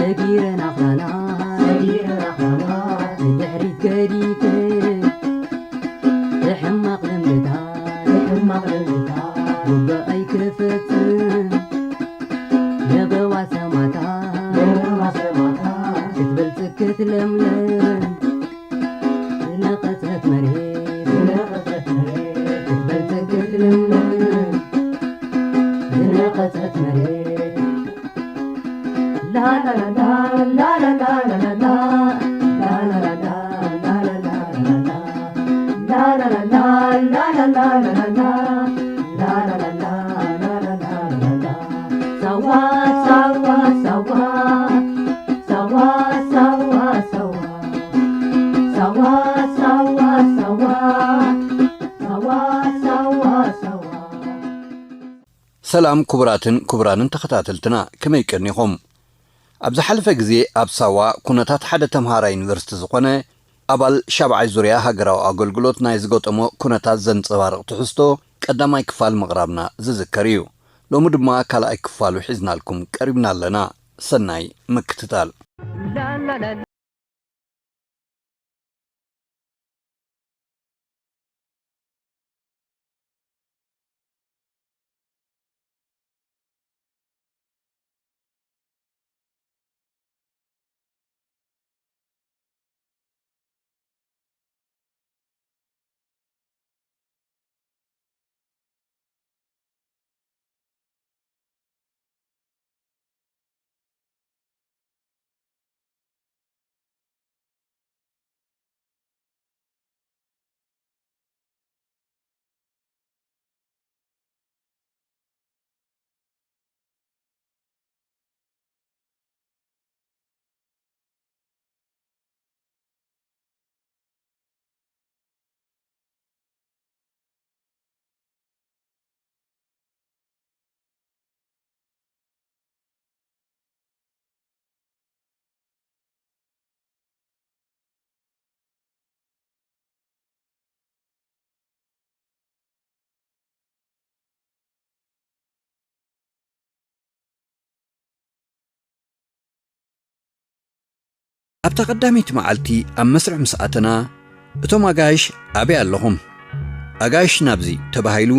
ሰጊረን ኣኽራናት፣ ሰጊረን ኣኽራናት፣ ንድሕሪት ገዲፈ፣ ብሕማቕ ልምድታት፣ ብሕማቕ ልምድታት፣ ውግእ ኣይክፍጽም፣ ለበዋ ሰማታት፣ ለበዋ ሰማታት፣ ክትበልጽግ ክትለምለም፣ ዝነቐጸት መሬት፣ ዝነቐጸት መሬት፣ ክትበልጽግ ክትለምለም፣ ዝነቐጸት መሬት። ሰላም ክቡራትን ክቡራንን ተኸታተልትና፣ ከመይ ቀኒኹም? ኣብ ዝሓለፈ ግዜ ኣብ ሳዋ ኩነታት ሓደ ተምሃራይ ዩኒቨርሲቲ ዝኾነ ኣባል ሻብዓይ ዙርያ ሃገራዊ ኣገልግሎት ናይ ዝገጠሞ ኩነታት ዘንጸባርቕ ትሕዝቶ ቀዳማይ ክፋል ምቕራብና ዝዝከር እዩ። ሎሚ ድማ ካልኣይ ክፋሉ ሒዝናልኩም ቀሪብና ኣለና። ሰናይ ምክትታል። ኣብታ ቀዳመይቲ መዓልቲ ኣብ መስርዕ ምስ ኣተና፣ እቶም ኣጋይሽ ኣበይ ኣለኹም? ኣጋይሽ ናብዚ ተባሂሉ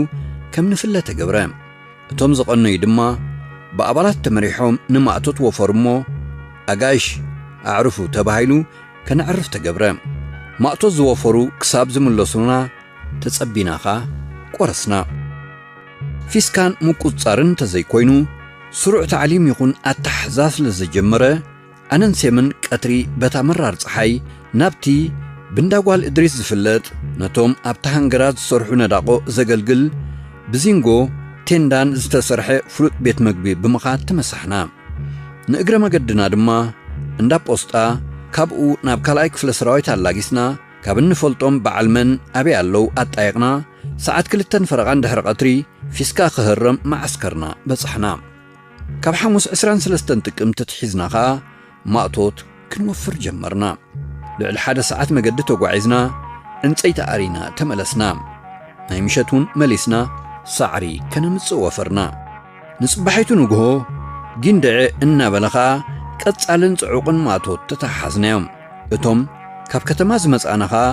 ከም ንፍለ ተገብረ። እቶም ዝቐነዩ ድማ ብኣባላት ተመሪሖም ንማእቶት ወፈሩ እሞ፣ ኣጋይሽ ኣዕርፉ ተባሂሉ ከነዕርፍ ተገብረ። ማእቶት ዝወፈሩ ክሳብ ዝምለሱና ተጸቢና ኸኣ ቆረስና። ፊስካን ምቁጽጻርን እንተዘይኮይኑ፣ ስሩዕ ታዕሊም ይኹን ኣተሓሕዛ ስለ ዘጀመረ፣ ኣነን ሴምን ቀትሪ በታ መራር ጸሓይ ናብቲ ብንዳ ጓል እድሪስ ዝፍለጥ፣ ነቶም ኣብታ ሃንገራት ዝሰርሑ ነዳቖ ዘገልግል ብዚንጎ ቴንዳን ዝተሰርሐ ፍሉጥ ቤት መግቢ ብምኻድ ተመሳሕና። ንእግረ መገድና ድማ እንዳ ጶስጣ፣ ካብኡ ናብ ካልኣይ ክፍለ ሰራዊት ኣላጊስና፣ ካብ እንፈልጦም በዓል መን ኣበይ ኣለዉ ኣጣይቕና፣ ሰዓት ክልተን ፈረቓን ድሕሪ ቀትሪ ፊስካ ክህረም መዓስከርና በጻሕና። ካብ ሓሙስ ዕስራን ሰለስተን ጥቅምቲ ትሒዝና ኸኣ ማእቶት ክንወፍር ጀመርና። ልዕሊ ሓደ ሰዓት መገዲ ተጓዒዝና፣ ዕንጸይቲ ኣሪና ተመለስና። ናይ ምሸት እውን መሊስና ሳዕሪ ከነምጽእ ወፈርና። ንጽባሒቱ ንግሆ ጊንድዐ እናበለ ኸኣ ቀጻልን ጽዑቕን ማእቶት ተተሓሓዝናዮም። እቶም ካብ ከተማ ዝመጻእና ኸኣ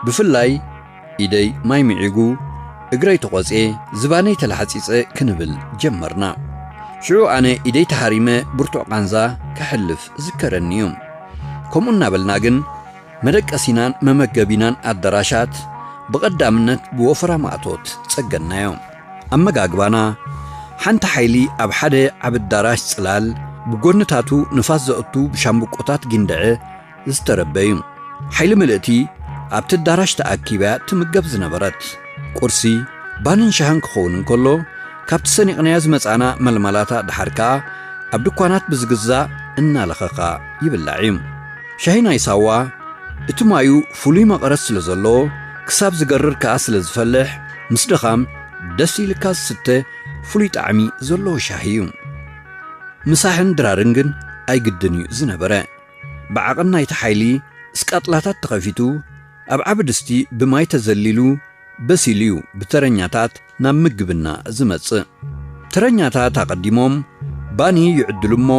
ብፍላይ ኢደይ ማይ ምዒጉ፣ እግረይ ተቖጽየ፣ ዝባነይ ተላሕጺጸ ክንብል ጀመርና። ሽዑ ኣነ ኢደይ ተሃሪመ ብርቱዕ ቃንዛ ከሕልፍ ዝከረኒ እዩ። ከምኡ እናበልና ግን መደቀሲናን መመገቢናን ኣዳራሻት ብቐዳምነት ብወፈራ ማእቶት ጸገንናዮ። ኣመጋግባና ሓንቲ ሓይሊ ኣብ ሓደ ዓቢ ኣዳራሽ ጽላል ብጎንታቱ ንፋስ ዘእቱ ብሻምብቆታት ጊንድዐ ዝተረበ እዩ። ሓይሊ ምልእቲ ኣብቲ ኣዳራሽ ተኣኪባ ትምገብ ዝነበረት። ቁርሲ፣ ባንን ሻህን ክኸውን እንከሎ፣ ካብቲ ሰኒቕናዮ ዝመጻና መልመላታ ደሓር ከኣ ኣብ ድኳናት ብዝግዛእ እናለኸኻ ይብላዕ እዩ። ሻሂ ናይ ሳዋ እቲ ማዩ ፍሉይ መቐረት ስለ ዘለዎ፣ ክሳብ ዝገርር ከኣ ስለ ዝፈልሕ፣ ምስ ድኻም ደስ ኢልካ ዝስተ ፍሉይ ጣዕሚ ዘለዎ ሻሂ እዩ። ምሳሕን ድራርን ግን ኣይግድን እዩ ዝነበረ። ብዓቐን ናይቲ ሓይሊ እስቃጥላታት ተኸፊቱ፣ ኣብ ዓቢ ድስቲ ብማይ ተዘሊሉ በሲሉ እዩ ብተረኛታት ናብ ምግብና ዝመጽእ። ተረኛታት ኣቐዲሞም ባኒ ይዕድሉ እሞ፣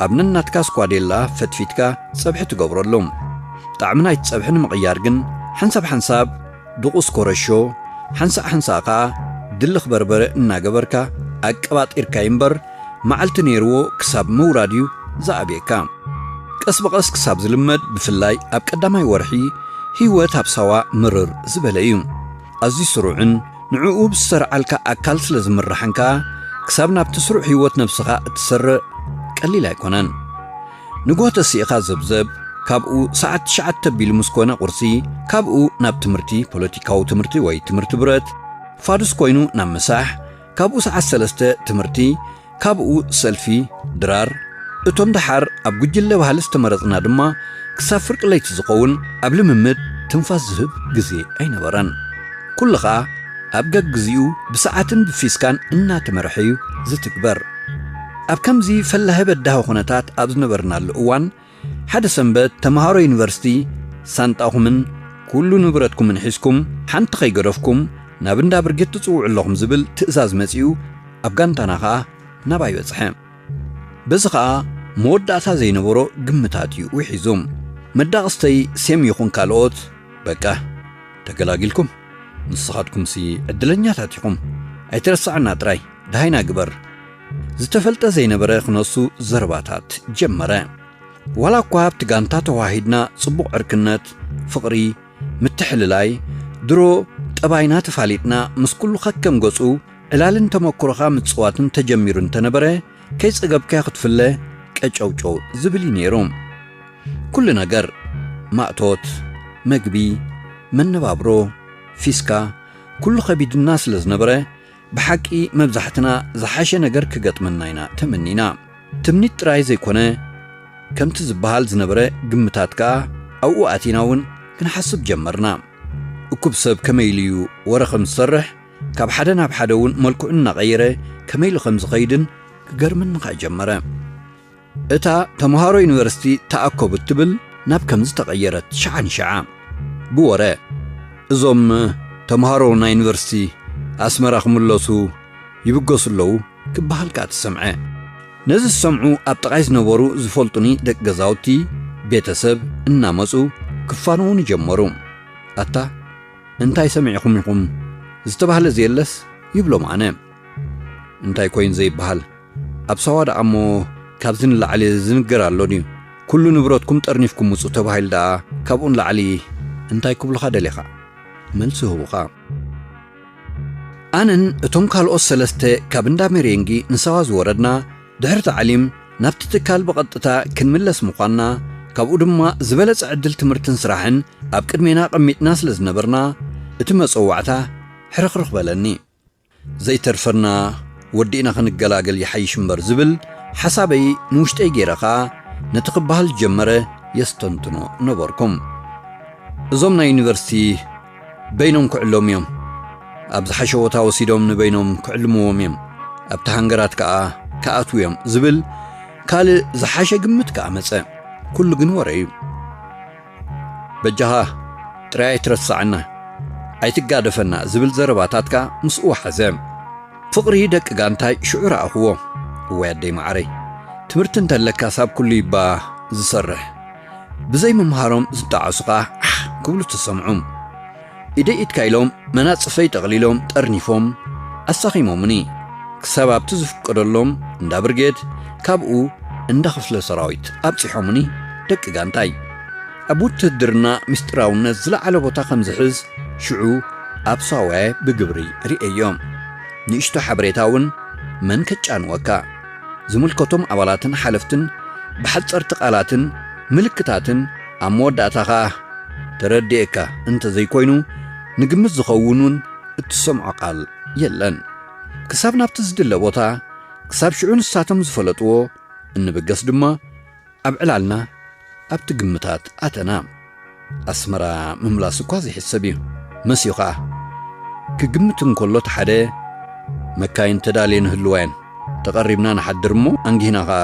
ኣብ ነናትካ ስኳዴላ ፈትፊትካ ጸብሒ ትገብረሉ። ጣዕሚ ናይቲ ጸብሒ ንምቕያር ግን ሓንሳብ ሓንሳብ ድቑስ ኮረሾ፣ ሓንሳእ ሓንሳእ ከኣ ድልኽ በርበረ እናገበርካ ኣቀባጢርካዮ እምበር፣ መዓልቲ ነይርዎ ክሳብ ምውራድ እዩ ዝኣብየካ። ቀስ ብቐስ ክሳብ ዝልመድ፣ ብፍላይ ኣብ ቀዳማይ ወርሒ፣ ህይወት ኣብ ሳዋ ምርር ዝበለ እዩ። ኣዝዩ ስሩዕን ንዕኡ ብዝሰርዓልካ ኣካል ስለ ዝምርሓን ከኣ፣ ክሳብ ናብቲ ስሩዕ ህይወት ነብስኻ እትሰርዕ ቀሊል ኣይኮነን። ንግሆ ተሲእኻ ዘብዘብ፣ ካብኡ ሰዓት ትሽዓተ ኣቢሉ ምስ ኮነ ቁርሲ፣ ካብኡ ናብ ትምህርቲ፣ ፖለቲካዊ ትምህርቲ ወይ ትምህርቲ ብረት፣ ፋዱስ ኮይኑ ናብ ምሳሕ፣ ካብኡ ሰዓት ሰለስተ ትምህርቲ፣ ካብኡ ሰልፊ፣ ድራር፣ እቶም ደሓር ኣብ ጉጅለ ባህሊ ዝተመረጽና ድማ ክሳብ ፍርቂ ለይቲ ዝኸውን ኣብ ልምምድ ትንፋስ ዝህብ ግዜ ኣይነበረን። ኩሉ ኸኣ ኣብ ገግግዚኡ ብሰዓትን ብፊስካን እናተመርሐ እዩ ዝትግበር። ኣብ ከምዚ ፈላሂ በዳሂ ኩነታት ኣብ ዝነበርናሉ እዋን፣ ሓደ ሰንበት ተምሃሮ ዩኒቨርሲቲ ሳንጣኹምን ኩሉ ንብረትኩምን ሒዝኩም ሓንቲ ከይገደፍኩም ናብ እንዳ ብርጌድ ትጽውዑ ኣለኹም ዝብል ትእዛዝ መጺኡ ኣብ ጋንታና ኸኣ ናባይ በጽሐ። በዚ ኸኣ መወዳእታ ዘይነበሮ ግምታት እዩ ውሒዙ። መዳቕስተይ ሴም ይኹን ካልኦት፣ በቃ ተገላጊልኩም፣ ንስኻትኩምሲ ዕድለኛታት ኢኹም፣ ኣይትረስዓና ጥራይ፣ ደሃይና ግበር፣ ዝተፈልጠ ዘይነበረ ክነሱ ዘረባታት ጀመረ። ዋላ እኳ ኣብቲ ጋንታ ተዋሂድና ጽቡቕ ዕርክነት፣ ፍቕሪ፣ ምትሕልላይ፣ ድሮ ጠባይና ተፋሊጥና፣ ምስ ኩሉ ከከም ገጹ ዕላልን ተመኩሮኻ ምጽዋትን ተጀሚሩ እንተነበረ፣ ከይጸገብካዮ ክትፍለ ቀጨውጨው ዝብል እዩ ነይሩ። ኩሉ ነገር፣ ማእቶት፣ መግቢ፣ መነባብሮ፣ ፊስካ፣ ኩሉ ከቢድና ስለ ዝነበረ፣ ብሓቂ መብዛሕትና ዝሓሸ ነገር ክገጥመና ኢና ተመኒና። ትምኒት ጥራይ ዘይኮነ፣ ከምቲ ዝበሃል ዝነበረ ግምታት ከኣ ኣብኡ ኣቲና እውን ክንሓስብ ጀመርና። እኩብ ሰብ ከመይ ኢሉ እዩ ወረ ከም ዝሰርሕ፣ ካብ ሓደ ናብ ሓደ እውን መልክዑ እናቐየረ ከመይ ኢሉ ከም ዝኸይድን ክገርመኒ ከኣ ጀመረ። እታ ተምሃሮ ዩኒቨርሲቲ ተኣከቡ እትብል ናብ ከምዚ ተቐየረት ሸዓ ንሸዓ። ብወረ፣ "እዞም ተምሃሮ ናይ ዩኒቨርሲቲ ኣስመራ ክምለሱ ይብገሱ ኣለዉ" ክበሃል ከኣ ተሰምዐ። ነዚ ዝሰምዑ ኣብ ጥቓይ ዝነበሩ ዝፈልጡኒ ደቂ ገዛውቲ፣ ቤተሰብ እናመጹ ክፋንዉኒ ጀመሩ። "ኣታ እንታይ ሰሚዕኹም ኢኹም? ዝተባህለ ዘየለስ?" ይብሎም ኣነ። "እንታይ ኮይኑ ዘይበሃል? ኣብ ሳዋ ደኣ እሞ ካብዚ ንላዕሊ ዝንገር ኣሎ ድዩ? ኩሉ ንብረትኩም ጠርኒፍኩም ውጹ ተባሂሉ ደኣ ካብኡ ንላዕሊ እንታይ ክብሉኻ ደሊኻ?" መልሲ ህቡኻ። ኣነን እቶም ካልኦት ሰለስተ ካብ እንዳ ሜሬንጊ ንሳዋ ዝወረድና፣ ድሕሪ ታዕሊም ናብቲ ትካል ብቐጥታ ክንምለስ ምዃንና፣ ካብኡ ድማ ዝበለጸ ዕድል ትምህርትን ስራሕን ኣብ ቅድሜና ኣቐሚጥና ስለ ዝነበርና፣ እቲ መጸዋዕታ ሕርኽርኽ በለኒ። ዘይተርፈና ወዲእና ክንገላገል ይሓይሽ እምበር ዝብል ሓሳበይ ንውሽጠይ ገይረ ኸኣ ነቲ ክበሃል ዝጀመረ የስተንትኖ ነበርኩም። እዞም ናይ ዩኒቨርሲቲ በይኖም ክዕለሙ እዮም፣ ኣብ ዝሓሸ ቦታ ወሲዶም ንበይኖም ክዕልምዎም እዮም፣ ኣብቲ ሃንገራት ከኣ ክኣትዉ እዮም ዝብል ካልእ ዝሓሸ ግምት ከኣ መጸ። ኩሉ ግን ወረ እዩ። "በጃኻ ጥራይ ኣይትረስዓና፣ ኣይትጋደፈና" ዝብል ዘረባታትካ ምስኡ ሓዘ። ፍቕሪ ደቂ ጋንታይ ሽዑ ረኣኽዎ። እዋይ ኣደይ መዓረይ፣ ትምህርቲ እንተለካስ ኣብ ኩሉ እዩባ ዝሰርሕ። ብዘይ ምምሃሮም ዝጠዓሱ ከኣ ዓሕ ክብሉ ተሰምዑ። ኢደይ ኢድካ ኢሎም መናጽፈይ ጠቕሊሎም ጠርኒፎም ኣሳኺሞምኒ። ክሳብ ኣብቲ ዝፍቀደሎም እንዳ ብርጌድ፣ ካብኡ እንዳ ክፍለ ሰራዊት ኣብጺሖምኒ። ደቂ ጋንታይ፣ ኣብ ውትህድርና ምስጢራውነት ዝለዓለ ቦታ ከም ዝሕዝ ሽዑ ኣብ ሳዋየ ብግብሪ ርእየዮ። ንእሽቶ ሓበሬታ እውን መን ከጫንወካ? ዝምልከቶም ኣባላትን ሓለፍትን ብሓጸርቲ ቃላትን ምልክታትን ኣብ መወዳእታ ኸኣ "ተረዲኤካ" እንተ ዘይኮይኑ፣ ንግምት ዝኸውን እውን እትሰምዖ ቃል የለን። ክሳብ ናብቲ ዝድለ ቦታ፣ ክሳብ ሽዑ ንሳቶም ዝፈለጥዎ እንብገስ ድማ፣ ኣብ ዕላልና ኣብቲ ግምታት ኣተና። ኣስመራ ምምላስ እኳ ዘይሕሰብ እዩ። መስዩ ኸኣ። ክግምት እንከሎ እቲ ሓደ፣ መካይን ተዳልየን ይህልዋ እየን። ተቐሪብና ንሓድር እሞ፣ ኣንጊህና ኸኣ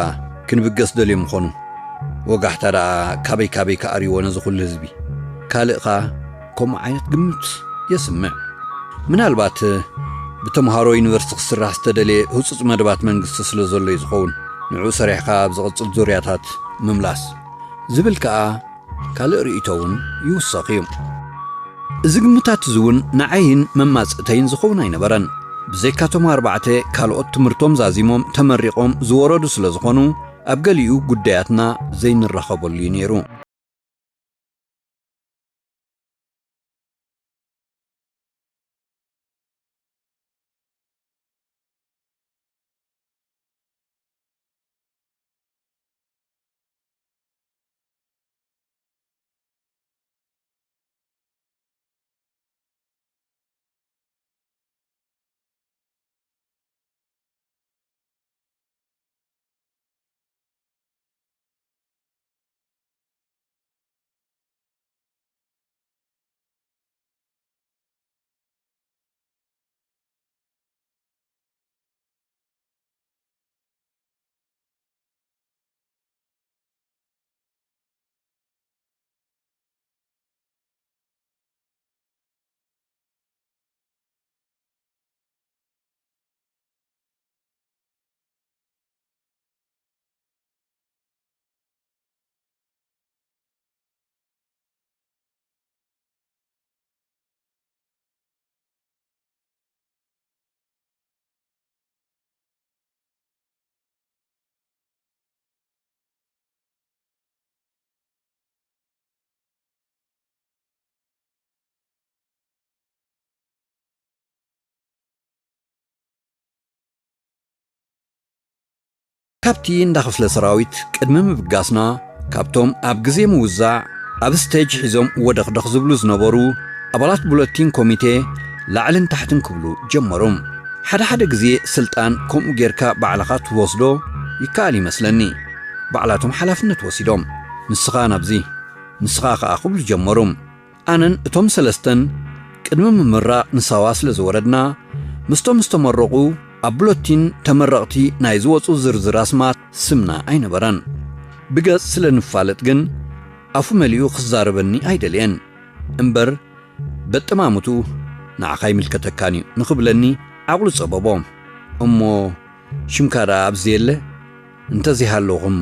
ክንብገስ ደልዮም ይኾኑ። ወጋሕታ ደኣ ካበይ ካበይ ክኣርይዎ ነዚ ኹሉ ህዝቢ። ካልእ ኸኣ ከምኡ ዓይነት ግምት የስምዕ። ምናልባት ብተምሃሮ ዩኒቨርሲቲ ክስራሕ ዝተደልየ ህጹጽ መደባት መንግስቲ ስለ ዘሎ እዩ ዝኸውን። ንዑ ሰሪሕካ ኣብ ዝቕጽል ዙርያታት ምምላስ ዝብል ከኣ ካልእ ርእይቶ እውን ይውሰኽ እዩ። እዚ ግምታት እዚ እውን ንዓይን መማጽእተይን ዝኸውን ኣይነበረን። ብዘይካቶም ኣርባዕተ ካልኦት ትምህርቶም ዛዚሞም ተመሪቖም ዝወረዱ ስለ ዝኾኑ፣ ኣብ ገሊኡ ጉዳያትና ዘይንራኸበሉ እዩ ነይሩ። ካብቲ እንዳ ክፍለ ሰራዊት ቅድሚ ምብጋስና፣ ካብቶም ኣብ ግዜ ምውዛዕ ኣብ ስቴጅ ሒዞም ወደኽደኽ ዝብሉ ዝነበሩ ኣባላት ቡለቲን ኮሚቴ ላዕልን ታሕትን ክብሉ ጀመሩ። ሓደ ሓደ ግዜ ስልጣን ከምኡ ጌርካ ባዕልኻ ትወስዶ ይከኣል ይመስለኒ። ባዕላቶም ሓላፍነት ወሲዶም፣ "ንስኻ ናብዚ፣ ንስኻ ከኣ" ክብሉ ጀመሩ። ኣነን እቶም ሰለስተን ቅድሚ ምምራቕ ንሳዋ ስለ ዝወረድና፣ ምስቶም ዝተመረቑ ኣብ ቡለቲን ተመረቕቲ ናይ ዝወጹ ዝርዝር ኣስማት ስምና ኣይነበረን። ብገጽ ስለ ንፋለጥ ግን ኣፉ መሊኡ ክዛረበኒ ኣይደልየን። እምበር በጠማምቱ "ንዓኻ ይምልከተካን እዩ" ንኽብለኒ ዓቕሉ ጸበቦ። እሞ "ሽምካ ደኣ ኣብዚ የለ?" "እንተዘይሃለኹ እሞ"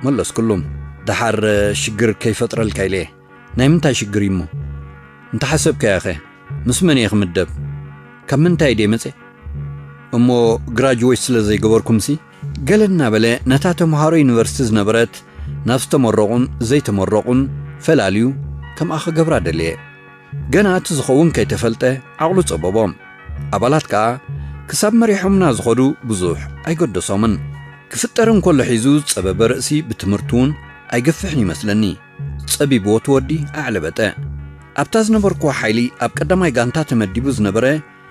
መለስኩሉ። "ደሓር ሽግር ከይፈጥረልካ ኢለ እየ።" "ናይ ምንታይ ሽግር እዩ እሞ?" "እንተሓሰብካዮኸ? ምስ መን እየ ክምደብ? ካብ ምንታይ ድየ መጸ? እሞ ግራጅዌት ስለ ዘይገበርኩምሲ?" ገለ እናበለ ነታ ተምሃሮ ዩኒቨርሲቲ ዝነበረት ናብ ዝተመረቑን ዘይተመረቑን ፈላልዩ ከምኣ ክገብራ ደለየ። ገና እቲ ዝኸውን ከይተፈልጠ ዓቕሉ ጸበቦ። ኣባላት ከኣ ክሳብ መሪሖምና ዝኸዱ ብዙሕ ኣይገደሶምን። ክፍጠር እንከሎ ሒዙ ዝጸበበ ርእሲ ብትምህርቲ እውን ኣይገፍሕን ይመስለኒ። ጸቢብዎ እቲ ወዲ ኣዕለበጠ። ኣብታ ዝነበርኩዋ ሓይሊ ኣብ ቀዳማይ ጋንታ ተመዲቡ ዝነበረ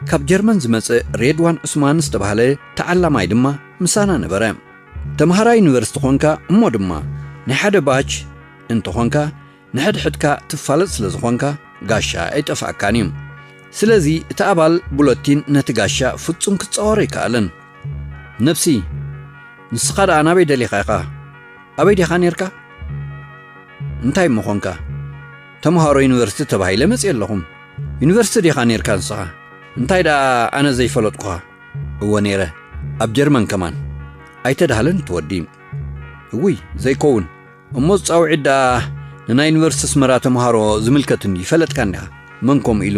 ካብ ጀርመን ዝመጸ ሬድዋን ዑስማን ዝተባህለ ተዓላማይ ድማ ምሳና ነበረ። ተምሃራይ ዩኒቨርሲቲ ኾንካ እሞ ድማ ናይ ሓደ ባች እንተኾንካ ንሕድሕድካ ትፋለጥ ስለ ዝኾንካ ጋሻ ኣይጠፍኣካን እዩ። ስለዚ እቲ ኣባል ቡለቲን ነቲ ጋሻ ፍጹም ክጻወሮ ኣይከኣለን። "ነብሲ፣ ንስኻ ደኣ ናበይ ደሊኻ ኢኻ? ኣበይ ዲኻ ኔርካ? እንታይ እሞ ኾንካ?" "ተምሃሮ ዩኒቨርሲቲ ተባሂለ መጽየ ኣለኹም። ዩኒቨርሲቲ ዲኻ ኔርካ ንስኻ? እንታይ ደኣ ኣነ ዘይፈለጥኩኻ?" "እወ ኔረ፣ ኣብ ጀርመን ከማን።" ኣይተዳህለን እቲ ወዲ። "እውይ፣ ዘይከውን። እሞ ዝጻውዒት ደኣ ንናይ ዩኒቨርሲቲ ኣስመራ ተምሃሮ ዝምልከት እንድዩ፣ ይፈለጥካ እንዲኻ። መን ከምኡ ኢሉ?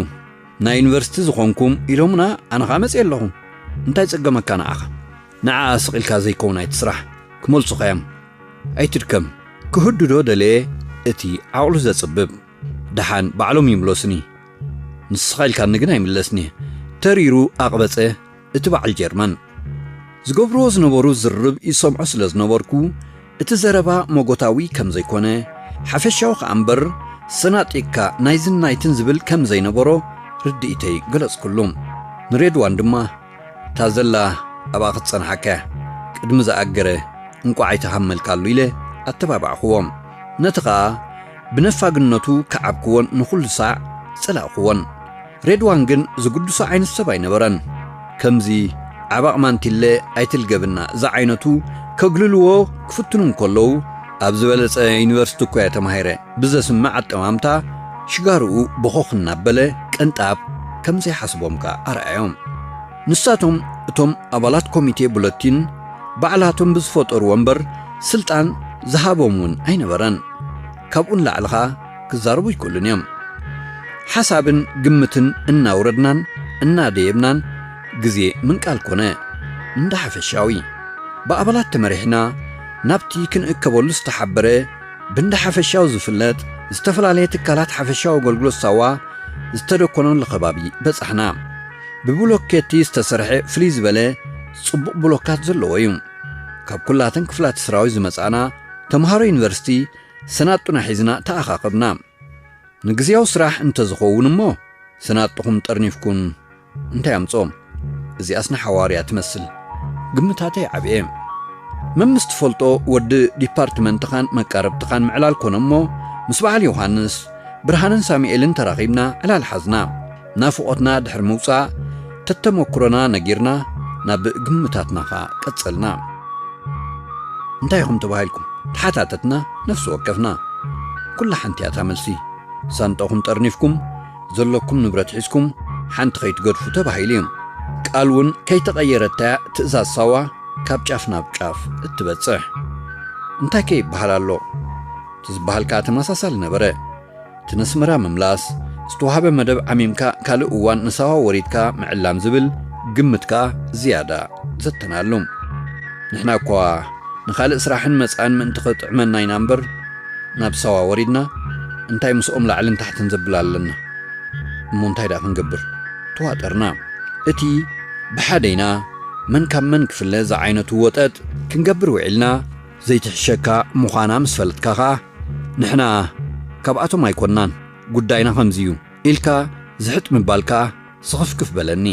ናይ ዩኒቨርሲቲ ዝኾንኩም ኢሎምና፣ ኣነ ኸኣ መጽየ ኣለኹ። እንታይ ጸገመካ ንዓኻ? ንዓ ስቕ ኢልካ ዘይከውን ኣይትስራሕ፣ ክመልሱኻ እዮም። ኣይትድከም።" ክህድዶ ደለየ እቲ ዓቕሉ ዘጽብብ። "ደሓን ባዕሎም ይምለሱኒ። ንስኻ ኢልካኒ ግን ኣይምለስኒ። ተሪሩ ኣቕበጸ እቲ በዓል ጀርመን። ዝገብርዎ ዝነበሩ ዝርርብ ይሰምዖ ስለ ዝነበርኩ፣ እቲ ዘረባ መጎታዊ ከም ዘይኮነ፣ ሓፈሻዊ ከኣ እምበር ሰናጢቕካ ናይዝን ናይትን ዝብል ከም ዘይነበሮ ርድኢተይ ገለጽኩሉ። ንሬድዋን ድማ፣ "እታ ዘላ ኣብኣ ክትጸንሓካ እያ፣ ቅድሚ ዝኣገረ እንቋዕ ኣይተሃመልካሉ" ኢለ ኣተባባዕክዎ። ነቲ ኸኣ ብነፋግነቱ ከዓብክዎን ንኹሉ ሳዕ ጸላእክዎን። ሬድዋን ግን ዝግድሶ ዓይነት ሰብ ኣይነበረን። ከምዚ ዓባቕ ማንቲለ ኣይትልገብና ዝዓይነቱ ከግልልዎ ክፍትኑ እንከለዉ፣ "ኣብ ዝበለጸ ዩኒቨርሲቲ እኮ እየ ተማሂረ" ብዘስምዕ ኣጠማምታ ሽጋርኡ ቦኾኽ እናበለ ቅንጣብ ከም ዘይሓስቦም ከኣ ኣርኣዮም። ንሳቶም እቶም ኣባላት ኮሚቴ ቡለቲን ባዕላቶም ብዝፈጠርዎ እምበር ስልጣን ዝሃቦም እውን ኣይነበረን። ካብኡ ንላዕሊ ኸኣ ክዛረቡ ኣይክእሉን እዮም። ሓሳብን ግምትን እናውረድናን እናደየብናን ግዜ ምንቃል ኮነ። እንዳ ሓፈሻዊ ብኣባላት ተመሪሕና ናብቲ ክንእከበሉ ዝተሓበረ ብእንዳ ሓፈሻዊ ዝፍለጥ ዝተፈላለየ ትካላት ሓፈሻዊ ኣገልግሎት ሳዋ ዝተደኮነሉ ከባቢ በጻሕና። ብብሎኬቲ ዝተሰርሐ ፍልይ ዝበለ ጽቡቕ ብሎካት ዘለዎ እዩ። ካብ ኩላተን ክፍላት ሰራዊት ዝመጻና ተምሃሮ ዩኒቨርሲቲ ሰናጡና ሒዝና ተኣኻኸብና። ንግዝያዊ ስራሕ እንተዝኸውን እሞ ሰናጥኹም ጠርኒፍኩም እንታይ ኣምጾም? እዚኣስ ንሓዋርያ ትመስል። ግምታተይ ዓብየ። መምስ ትፈልጦ ወዲ ዲፓርትመንትኻን መቃረብትኻን ምዕላል ኮነ እሞ ምስ በዓል ዮሃንስ፣ ብርሃንን ሳሙኤልን ተራኺብና ዕላል ሓዝና። ናፍቖትና ድሕሪ ምውጻእ ተተመኩሮና ነጊርና ናብ ግምታትና ኸኣ ቀጸልና። እንታይ ኢኹም ተባሂልኩም? ተሓታተትና ነፍሲ ወከፍና። ኩላ ሓንቲ እያ እታ መልሲ። ሳንጣኹም ጠርኒፍኩም፣ ዘለኩም ንብረት ሒዝኩም፣ ሓንቲ ከይትገድፉ ተባሂሉ እዩ። ቃል እውን ከይተቐየረታ እያ ትእዛዝ ሳዋ ካብ ጫፍ ናብ ጫፍ እትበጽሕ። እንታይ ከ ይበሃል ኣሎ? እቲ ዝበሃል ከኣ ተመሳሳሊ ነበረ። እቲ ነስመራ ምምላስ፣ ዝተዋህበ መደብ ዓሚምካ ካልእ እዋን ንሳዋ ወሪድካ ምዕላም ዝብል ግምት ከኣ ዝያዳ ዘተናሉ። ንሕና እኳ ንኻልእ ስራሕን መጻእን ምእንቲ ክጥዕመና ኢና እምበር፣ ናብ ሳዋ ወሪድና እንታይ ምስኦም ላዕልን ታሕትን ዘብል ኣለና? እሞ እንታይ ደኣ ክንገብር? ተዋጠርና። እቲ ብሓደ ኢና መን ካብ መን ክፍለ ዝዓይነቱ ወጠጥ ክንገብር ውዒልና፣ ዘይትሕሸካ ምዃና ምስ ፈለጥካ ኸኣ፣ ንሕና ካብኣቶም ኣይኮንናን፣ ጉዳይና ከምዚ እዩ ኢልካ ዝሕጥ ምባል ከኣ ስኽፍክፍ በለኒ።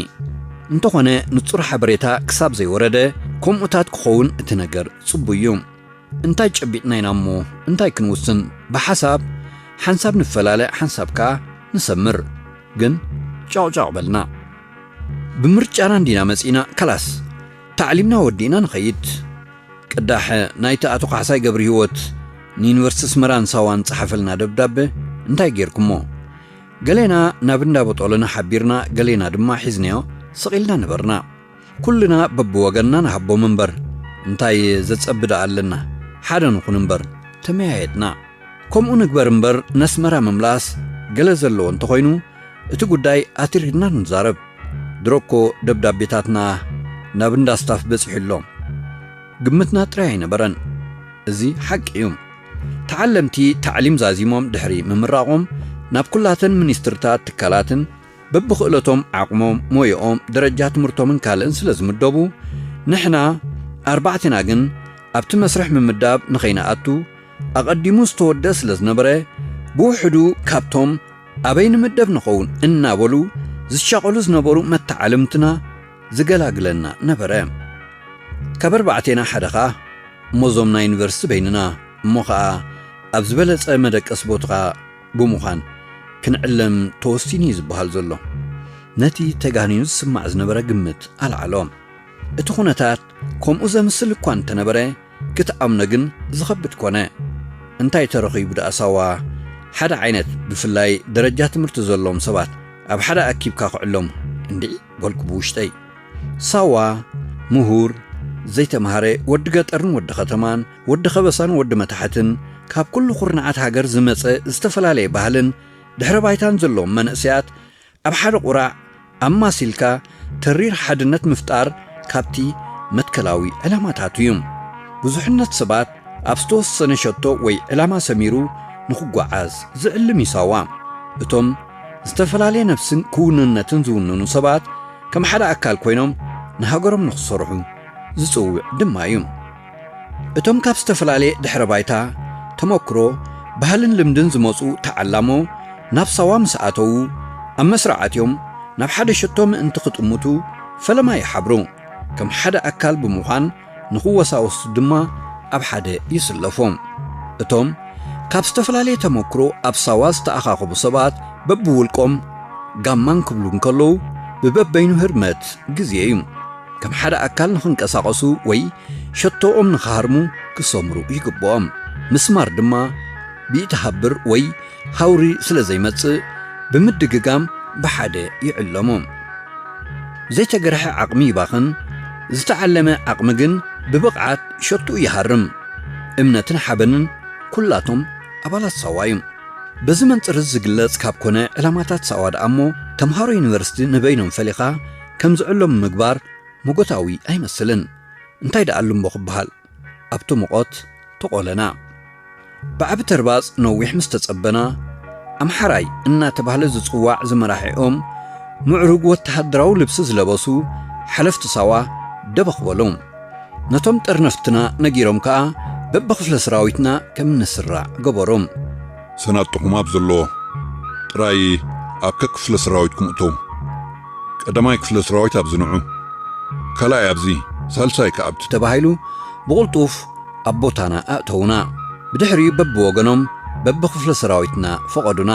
እንተኾነ ንጹር ሓበሬታ ክሳብ ዘይወረደ፣ ከምኡታት ክኸውን እቲ ነገር ጽቡይ እዩ። እንታይ ጨቢጥና ኢና እሞ እንታይ ክንውስን? ብሓሳብ ሓንሳብ ንፈላለ፣ ሓንሳብ ከኣ ንሰምር። ግን ጫቕጫቕ በልና። ብምርጫና እንዲና መጺእና፣ ከላስ ታዕሊምና ወዲእና ንኸይድ። ቅዳሕ ናይቲ ኣቶ ካሕሳይ ገብረሂወት ንዩኒቨርሲቲ ኣስመራን ሳዋን ጸሓፈልና ደብዳበ እንታይ ጌርኩሞ? ገሌና ናብ እንዳ ቦጦሎና ሓቢርና፣ ገሌና ድማ ሒዝናዮ ስቕ ኢልና ነበርና። ኩልና በብወገንና ንሃቦም እምበር፣ እንታይ ዘጸቢ ደኣ ኣለና? ሓደ ንኹን እምበር፣ ተመያየጥና። ከምኡ ንግበር እምበር፣ ነስመራ ምምላስ ገለ ዘለዎ እንተኾይኑ፣ እቲ ጉዳይ ኣትሪርና ንዛረብ። ድሮ እኮ ደብዳቤታትና ናብ እንዳ ስታፍ በጺሑ ኣሎ። ግምትና ጥራይ ኣይነበረን። እዚ ሓቂ እዩ። ተዓለምቲ ታዕሊም ዛዚሞም ድሕሪ ምምራቖም ናብ ኩላተን ሚኒስትርታት ትካላትን በብኽእለቶም ዓቕሞም፣ ሞያኦም፣ ደረጃ ትምህርቶምን ካልእን ስለ ዝምደቡ፣ ንሕና ኣርባዕቴና ግን ኣብቲ መስርሕ ምምዳብ ንኸይንኣቱ ኣቐዲሙ ዝተወደአ ስለ ዝነበረ፣ ብውሕዱ ካብቶም ኣበይ ንምደብ ንኸውን እናበሉ ዝሻቐሉ ዝነበሩ መተዓልምትና ዝገላግለና ነበረ። ካብ ኣርባዕቴና ሓደ ኸኣ፣ እሞ እዞም ናይ ዩኒቨርሲቲ በይንና፣ እሞ ኸኣ ኣብ ዝበለጸ መደቀሲ ቦትኻ ብምዃን ክንዕለም ተወሲኑ እዩ ዝበሃል ዘሎ። ነቲ ተጋኒኑ ዝስማዕ ዝነበረ ግምት ኣልዓሎ። እቲ ኩነታት ከምኡ ዘምስል እኳ እንተነበረ፣ ክትኣምኖ ግን ዝኸብድ ኮነ። እንታይ ተረኺቡ ደኣ ሳዋ ሓደ ዓይነት፣ ብፍላይ ደረጃ ትምህርቲ ዘለዎም ሰባት ኣብ ሓደ ኣኪብካ ክዕለሙ? እንድዒ በልኩ ብውሽጠይ። ሳዋ ምሁር፣ ዘይተማህረ፣ ወዲ ገጠርን ወዲ ከተማን፣ ወዲ ከበሳን ወዲ መታሕትን፣ ካብ ኩሉ ኩርናዓት ሃገር ዝመጸ ዝተፈላለየ ባህልን ድሕረ ባይታን ዘለዎም መንእሰያት ኣብ ሓደ ቁራዕ ኣማሲልካ ተሪር ሓድነት ምፍጣር ካብቲ መትከላዊ ዕላማታቱ እዩ። ብዙሕነት ሰባት ኣብ ዝተወሰነ ሸቶ ወይ ዕላማ ሰሚሩ ንኽጓዓዝ ዝዕልም እዩ ሳዋ። እቶም ዝተፈላለየ ነፍስን ክውንነትን ዝውንኑ ሰባት ከም ሓደ ኣካል ኮይኖም ንሃገሮም ንኽሰርሑ ዝጽውዕ ድማ እዩ። እቶም ካብ ዝተፈላለየ ድሕረ ባይታ፣ ተመክሮ፣ ባህልን ልምድን ዝመጹ ተዓላሞ ናብ ሳዋ ምስ ኣተዉ፣ ኣብ መስርዓት እዮም ናብ ሓደ ሸቶ ምእንቲ ክጥምቱ ፈለማ ይሓብሩ። ከም ሓደ ኣካል ብምዃን ንኽወሳወሱ ድማ ኣብ ሓደ ይስለፉ። እቶም ካብ ዝተፈላለየ ተመክሮ ኣብ ሳዋ ዝተኣኻኸቡ ሰባት በብውልቆም ጋማን ክብሉ እንከለዉ፣ ብበበይኑ ህርመት ግዜ እዩ። ከም ሓደ ኣካል ንኽንቀሳቐሱ ወይ ሸቶኦም ንኽሃርሙ ክሰምሩ ይግብኦም። ምስማር ድማ ብኢቲ ሃብር ወይ ሃውሪ ስለ ዘይመጽእ፣ ብምድግጋም ብሓደ ይዕለሙ። ዘይተገርሐ ዓቕሚ ይባኽን፣ ዝተዓለመ ዓቕሚ ግን ብብቕዓት ሸትኡ ይሃርም። እምነትን ሓበንን ኩላቶም ኣባላት ሳዋ እዩ። በዚ መንጽር እዚ ዝግለጽ ካብ ኮነ፣ ዕላማታት ሳዋ ደኣ እሞ፣ ተምሃሮ ዩኒቨርሲቲ ንበይኖም ፈሊኻ ከም ዝዕለሙ ምግባር መጎታዊ ኣይመስልን። እንታይ ደኣ ኣሉ እሞ ክበሃል? ኣብቲ ሙቐት ተቖለና። ብዓቢ ተርባጽ ነዊሕ ምስ ተጸበና፣ ኣምሓራይ እናተባህለ ዝጽዋዕ ዝመራሒኦም ምዕሩግ ወተሃደራዊ ልብሲ ዝለበሱ ሓለፍቲ ሳዋ ደበኽ በሉ። ነቶም ጠርነፍትና ነጊሮም ከኣ በብክፍለ ሰራዊትና ከም እንስራዕ ገበሩ። ሰናጥኹም ኣብ ዘለዎ ጥራይ ኣብ ከክፍለ ሰራዊትኩም እተው። ቀዳማይ ክፍለ ሰራዊት ኣብዚ ንዑ፣ ካልኣይ ኣብዚ፣ ሳልሳይ ከኣ ኣብቲ ተባሂሉ ብቕልጡፍ ኣብ ቦታና ኣእተዉና። ብድሕሪኡ በብወገኖም በብክፍለ ሰራዊትና ፈቐዱና።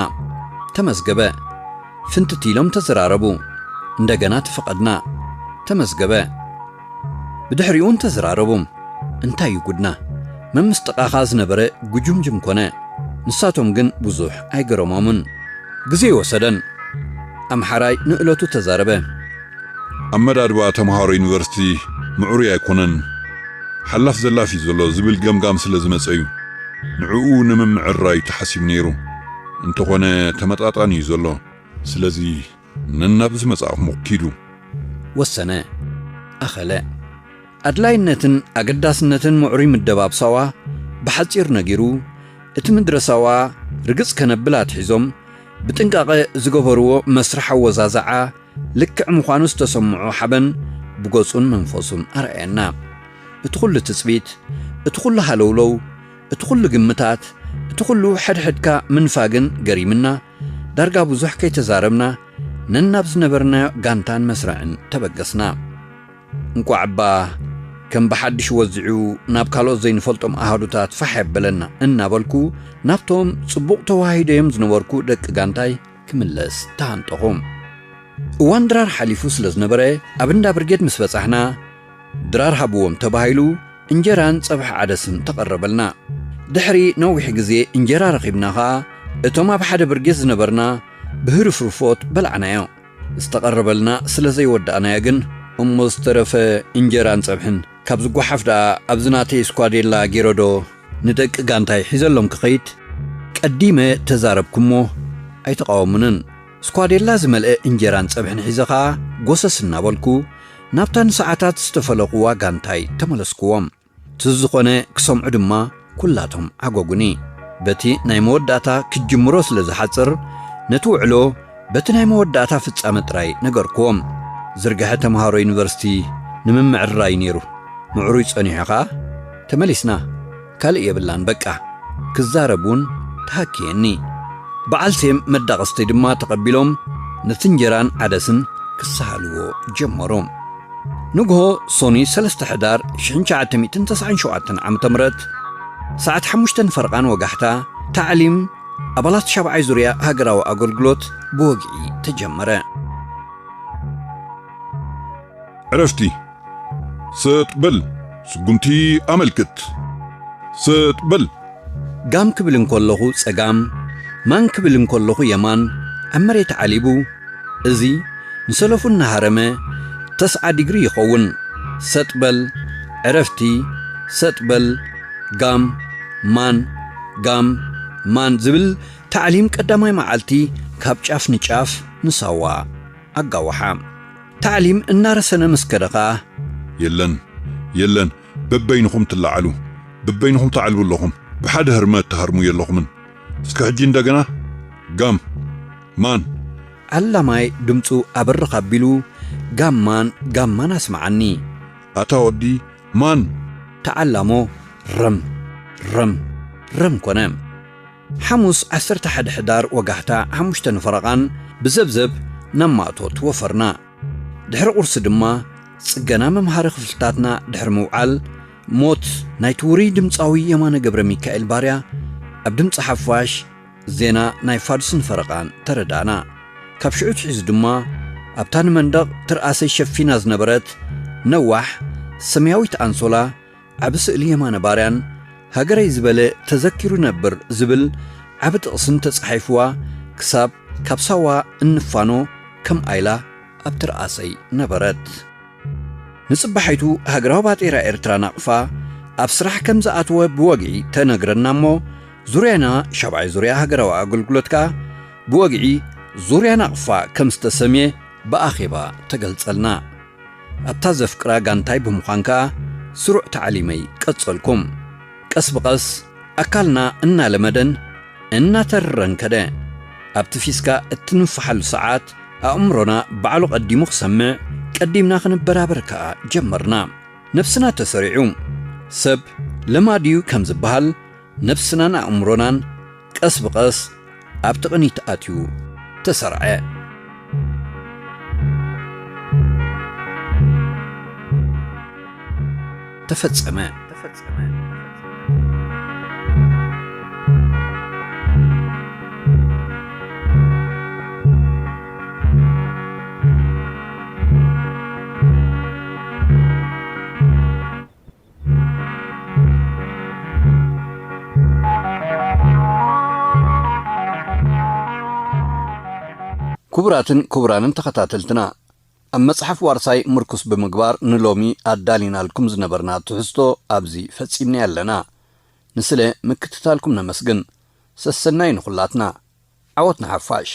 ተመዝገበ። ፍንትት ኢሎም ተዘራረቡ። እንደገና ተፈቐድና። ተመዝገበ። ብድሕሪኡ እውን ተዘራረቡ። እንታይ እዩ ጉድና? መምስ ጥቓኻ ዝነበረ ጉጅምጅም ኮነ። ንሳቶም ግን ብዙሕ ኣይገረሞምን። ግዜ ይወሰደን። ኣምሓራይ ንእለቱ ተዛረበ። ኣመዳድባ ተምሃሮ ዩኒቨርሲቲ ምዕሩይ ኣይኮነን። ሓላፍ ዘላፍ እዩ ዘሎ ዝብል ገምጋም ስለ ዝመጸ እዩ። ንዕኡ ንምምዕራይ እዩ ተሓሲቡ ነይሩ። እንተኾነ ተመጣጣኒ እዩ ዘሎ። ስለዚ ነናብ ዝመጻእኹም ኪዱ። ወሰነ። ኣኸለ። ኣድላይነትን ኣገዳስነትን ምዕሩይ ምደባብ ሳዋ ብሓጺር ነጊሩ፣ እቲ ምድረ ሳዋ ርግጽ ከነብል ኣትሒዞም ብጥንቃቐ ዝገበርዎ መስርሕ ኣወዛዝዓ ልክዕ ምዃኑ ዝተሰምዖ ሓበን ብገጹን መንፈሱን ኣርኣየና። እቲ ኹሉ ትጽቢት፣ እቲ ኹሉ ሃለውለው፣ እቲ ኹሉ ግምታት፣ እቲ ኹሉ ሕድሕድካ ምንፋግን ገሪምና፣ ዳርጋ ብዙሕ ከይተዛረብና ነናብ ዝነበርናዮ ጋንታን መስርዕን ተበገስና። እንቋዕ እባ ከም ብሓድሽ ወዚዑ ናብ ካልኦት ዘይንፈልጦም ኣሃዱታት ፋሕ የበለና እናበልኩ፣ ናብቶም ጽቡቕ ተዋሂደዮም ዝነበርኩ ደቂ ጋንታይ ክምለስ ተሃንጠኹ። እዋን ድራር ሓሊፉ ስለ ዝነበረ፣ ኣብ እንዳ ብርጌድ ምስ በጻሕና፣ ድራር ሃብዎም ተባሂሉ እንጀራን ጸብሒ ዓደስን ተቐረበልና። ድሕሪ ነዊሕ ግዜ እንጀራ ረኺብና ኸኣ፣ እቶም ኣብ ሓደ ብርጌድ ዝነበርና ብህርፍርፎት በላዕናዮ። ዝተቐረበልና ስለ ዘይወዳእናዮ ግን፣ እሞ ዝተረፈ እንጀራን ጸብሕን ካብዚ ጓሓፍ ደኣ ኣብዚ ናተይ ስኳዴላ ጌረዶ ንደቂ ጋንታይ ሒዘሎም ክኸይድ ቀዲመ ተዛረብኩሞ ኣይተቓወሙንን። ስኳዴላ ዝመልአ እንጀራን ጸብሕን ሒዘ ኸኣ ጎሰስ እናበልኩ ናብታ ንሰዓታት ዝተፈለኹዋ ጋንታይ ተመለስኩዎም። ትዝ ዝኾነ ክሰምዑ ድማ ኩላቶም ዓጎጉኒ። በቲ ናይ መወዳእታ ክጅምሮ ስለ ዝሓጽር፣ ነቲ ውዕሎ በቲ ናይ መወዳእታ ፍጻመ ጥራይ ነገርክዎም። ዝርግሐ ተምሃሮ ዩኒቨርሲቲ ንምምዕርራይ ነይሩ። ምዕሩይ ጸኒሑ ኸኣ ተመሊስና። ካልእ የብላን በቃ። ክዛረብ እውን ተሃክየኒ። በዓል ሴም መዳቕስተይ ድማ ተቐቢሎም ነቲ እንጀራን ዓደስን ክሰሃልዎ ጀመሩ። ንግሆ ሶኒ ሰለስተ ሕዳር ሽሕን ትሽዓተ ሚእትን ተስዓን ሸውዓተን ዓመተ ምህረት ሰዓት ሓሙሽተ ንፈረቓን ወጋሕታ ታዕሊም ኣባላት ሻብዓይ ዙርያ ሃገራዊ ኣገልግሎት ብወግዒ ተጀመረ። ዕረፍቲ። ሰጥ በል፣ ስጉምቲ ኣመልክት። ሰጥ በል። ጋም ክብል እንከለኹ ጸጋም፣ ማን ክብል እንከለኹ የማን ኣብ መሬት ዓሊቡ፣ እዚ ንሰለፉ እናሃረመ ተስዓ ዲግሪ ይኸውን። ሰጥ በል፣ ዕረፍቲ፣ ሰጥ በል፣ ጋም፣ ማን፣ ጋም፣ ማን ዝብል ታዕሊም ቀዳማይ መዓልቲ ካብ ጫፍ ንጫፍ ንሳዋ ኣጋውሓ። ታዕሊም እናረሰነ ምስ ከደ ኸኣ፣ የለን፣ የለን፣ በበይንኹም ትለዓሉ፣ በበይንኹም ትዓልቡ ኣለኹም፣ ብሓደ ህርመት ትሃርሙ የለኹምን። እስከ ሕጂ እንደገና፣ ጋም፣ ማን። ዓላማይ ድምፁ ኣብርኽ ኣቢሉ፣ ጋም ማን፣ ጋም ማን ኣስመዓኒ። ኣታ ወዲ ማን። ተዓላሞ ረም፣ ረም፣ ረም ኮነ። ሓሙስ ዓሰርተ ሓደ ሕዳር ወጋሕታ ሓሙሽተ ንፈረቓን ብዘብዘብ ናብ ማእቶት ወፈርና። ድሕሪ ቁርሲ ድማ ጽገና መምሃሪ ክፍልታትና ድሕሪ ምውዓል፣ ሞት ናይቲ ውሩይ ድምጻዊ የማነ ገብረ ሚካኤል ባርያ ኣብ ድምጺ ሓፋሽ ዜና ናይ ፋዱስን ፈረቓን ተረዳእና። ካብ ሽዑ ኣትሒዙ ድማ ኣብታ ንመንደቕ ትርኣሰይ ሸፊና ዝነበረት ነዋሕ ሰማያዊት ኣንሶላ ዓቢ ስእሊ የማነ ባርያን ሃገረይ ዝበለ ተዘኪሩ ነብር ዝብል ዓቢ ጥቕስን ተጻሒፍዋ ክሳብ ካብ ሳዋ እንፋኖ ከም ኣይላ ኣብ ትርኣሰይ ነበረት። ንጽባሒቱ ሃገራዊ ባጤራ ኤርትራ ናቕፋ ኣብ ስራሕ ከም ዝኣተወ ብወግዒ ተነግረና እሞ፣ ዙርያና ሻብዓይ ዙርያ ሃገራዊ ኣገልግሎት ከኣ ብወግዒ ዙርያ ናቕፋ ከም ዝተሰምየ ብኣኼባ ተገልጸልና። ኣብታ ዘፍቅራ ጋንታይ ብምዃን ከኣ ስሩዕ ታዕሊመይ ቀጸልኩም። ቀስ ብቐስ ኣካልና እናለመደን እናተረረን ከደ። ኣብቲ ፊስካ እትንፍሓሉ ሰዓት ኣእምሮና ባዕሉ ቀዲሙ ክሰምዕ፣ ቀዲምና ክንበራበር ከኣ ጀመርና። ነብስና ተሰሪዑ። ሰብ ለማድዩ ከም ዝበሃል፣ ነብስናን ኣእምሮናን ቀስ ብቐስ ኣብቲ ቅኒት ኣትዩ ተሰርዐ። ተፈጸመ። ክቡራትን ክቡራንን ተኸታተልትና፣ ኣብ መጽሓፍ ዋርሳይ ምርኩስ ብምግባር ንሎሚ ኣዳሊናልኩም ዝነበርና ትሕዝቶ ኣብዚ ፈጺምና ኣለና። ንስለ ምክትታልኩም ነመስግን። ሰሰናይ ንኹላትና። ዓወት ንሓፋሽ።